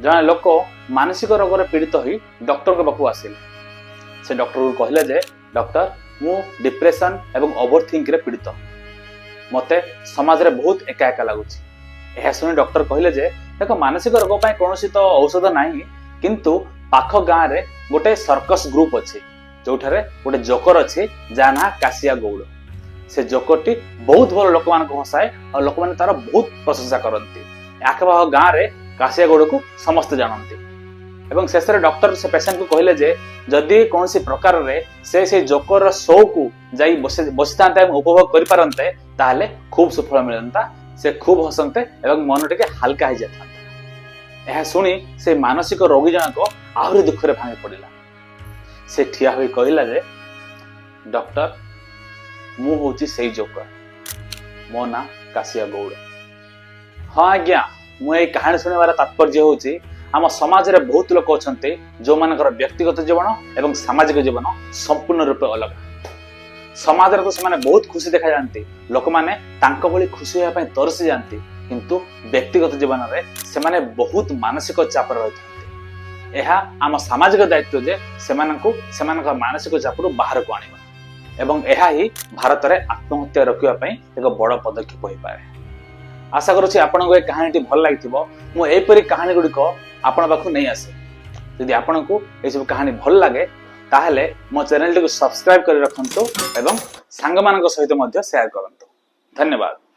ଜଣେ ଲୋକ ମାନସିକ ରୋଗରେ ପୀଡ଼ିତ ହୋଇ ଡକ୍ଟରଙ୍କ ପାଖକୁ ଆସିଲେ। ସେ ଡକ୍ଟରକୁ କହିଲେ ଯେ, ଡକ୍ଟର, ମୁଁ ଡିପ୍ରେସନ ଏବଂ ଓଭର ଥିଙ୍କରେ ପୀଡ଼ିତ। ମୋତେ ସମାଜରେ ବହୁତ ଏକା ଏକା ଲାଗୁଛି। ଏହା ଶୁଣି ଡକ୍ଟର କହିଲେ ଯେ, ଦେଖ, ମାନସିକ ରୋଗ ପାଇଁ କୌଣସି ତ ଔଷଧ ନାହିଁ, କିନ୍ତୁ ପାଖ ଗାଁରେ ଗୋଟେ ସର୍କସ ଗ୍ରୁପ ଅଛି, ଯୋଉଠାରେ ଗୋଟେ ଜୋକର ଅଛି, ଯାହା ନାଁ କାଶିଆ ଗୌଡ଼। ସେ ଜୋକରଟି ବହୁତ ଭଲ ଲୋକମାନଙ୍କୁ ହସାଏ ଆଉ ଲୋକମାନେ ତାର ବହୁତ ପ୍ରଶଂସା କରନ୍ତି। ଆଖପାଖ ଗାଁରେ କାଶିଆ ଗୌଡ଼କୁ ସମସ୍ତେ ଜାଣନ୍ତି। ଏବଂ ଶେଷରେ ଡକ୍ଟର ସେ ପେସେଣ୍ଟକୁ କହିଲେ ଯେ, ଯଦି କୌଣସି ପ୍ରକାରରେ ସେ ସେଇ ଜୋକରର ଶୋକୁ ଯାଇ ବସିଥାନ୍ତେ ଏବଂ ଉପଭୋଗ କରିପାରନ୍ତେ, ତାହେଲେ ଖୁବ ସୁଫଳ ମିଳନ୍ତା। ସେ ଖୁବ ହସନ୍ତେ ଏବଂ ମନ ଟିକେ ହାଲକା ହେଇଯାଇଥାନ୍ତା। ଏହା ଶୁଣି ସେ ମାନସିକ ରୋଗୀ ଜଣକ ଆହୁରି ଦୁଃଖରେ ଭାଙ୍ଗି ପଡ଼ିଲା। ସେ ଠିଆ ହୋଇ କହିଲା ଯେ, ଡକ୍ଟର, ମୁଁ ହଉଛି ସେଇ ଜୋକର। ମୋ ନାଁ କାଶିଆ ଗୌଡ଼। ହଁ ଆଜ୍ଞା, ମୁଁ ଏଇ କାହାଣୀ ଶୁଣିବାର ତାତ୍ପର୍ଯ୍ୟ ହେଉଛି, ଆମ ସମାଜରେ ବହୁତ ଲୋକ ଅଛନ୍ତି, ଯୋଉମାନଙ୍କର ବ୍ୟକ୍ତିଗତ ଜୀବନ ଏବଂ ସାମାଜିକ ଜୀବନ ସମ୍ପୂର୍ଣ୍ଣ ରୂପେ ଅଲଗା। ସମାଜରେ ତ ସେମାନେ ବହୁତ ଖୁସି ଦେଖାଯାଆନ୍ତି, ଲୋକମାନେ ତାଙ୍କ ଭଳି ଖୁସି ହେବା ପାଇଁ ତରସି ଯାଆନ୍ତି, କିନ୍ତୁ ବ୍ୟକ୍ତିଗତ ଜୀବନରେ ସେମାନେ ବହୁତ ମାନସିକ ଚାପରେ ରହିଥାନ୍ତି। ଏହା ଆମ ସାମାଜିକ ଦାୟିତ୍ୱ ଯେ ସେମାନଙ୍କୁ ସେମାନଙ୍କ ମାନସିକ ଚାପରୁ ବାହାରକୁ ଆଣିବା ଏବଂ ଏହା ହିଁ ଭାରତରେ ଆତ୍ମହତ୍ୟା ରୋକିବା ପାଇଁ ଏକ ବଡ଼ ପଦକ୍ଷେପ ହୋଇପାରେ। ଆଶା କରୁଛି ଆପଣଙ୍କୁ ଏ କାହାଣୀଟି ଭଲ ଲାଗିଥିବ। ମୁଁ ଏହିପରି କାହାଣୀ ଗୁଡ଼ିକ ଆପଣଙ୍କ ପାଖକୁ ନେଇ ଆସେ। ଯଦି ଆପଣଙ୍କୁ ଏସବୁ କାହାଣୀ ଭଲ ଲାଗେ, ତାହେଲେ ମୋ ଚ୍ୟାନେଲଟିକୁ ସବସ୍କ୍ରାଇବ କରି ରଖନ୍ତୁ ଏବଂ ସାଙ୍ଗମାନଙ୍କ ସହିତ ମଧ୍ୟ ସେୟାର କରନ୍ତୁ। ଧନ୍ୟବାଦ।